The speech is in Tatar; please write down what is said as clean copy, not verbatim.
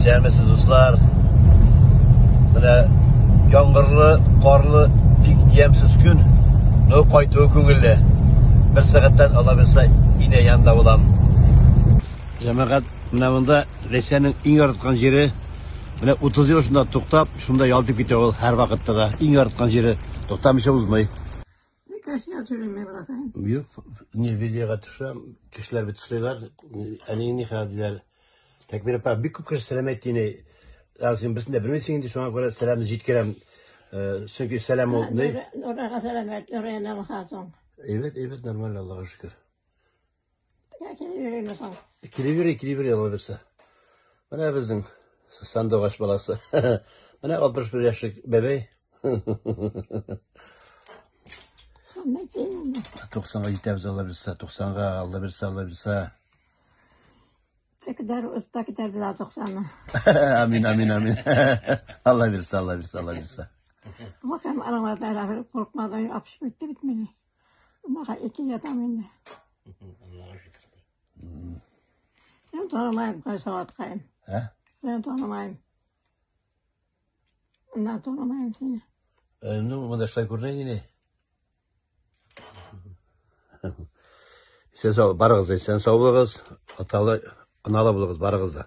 Исәнмесез, дуслар. Менә яңгырлы, карлы, бик ямьсез көн. Но кайтуы күңелле. Бер сәгатьтән Алла бирсә, инә янында булам. Җәмәгать, менә монда Рәйсәнең иң яраткан җире. Менә 30 ел шунда туктап, шунда ял итеп китә ул һәрвакытта да. Иң яраткан җире. Туктамыйча узмый. Кешегә төшерми, братан. Юк, не видеога төшерәм, кешеләр бит сорыйлар, әни ни хәл диләр. Тәкбир апа, бик күп кеше сәлам әйтте инде. Ә син берсен дә белмисең инде, шуңа күрә сәламне җиткерәм. Чөнки сәлам ул ни? Нурага сәлам әйт, Нурая намахасың. Әйбәт, әйбәт, нормально, Аллага шөкер. Я килеп йөрими соң? Килеп йөри, килеп йөри, Алла бирсә. Менә безнең сандугач баласы. Менә 61 яшьлек бәбәй. 90-га җитәбез, Алла бирсә, 90-га, Алла бирсә, Алла бирсә. Тәкдәр, утта китәр без 90-ны. Амин, амин, амин. Алла бирсә, Алла бирсә, Алла бирсә. Бакам араңа бәрабер куркмадан апшып китте бит мине. Унака ике ятам инде. Аллага шөкер. Сен танымайм, кай саваткайым. Ә? Сен танымайм. Унда танымайм сине. Ну, монда шулай күренә инде. Сен сау, барыгыз да, сен сау булыгыз, аталы, аналы булыгыз, барыгыз да.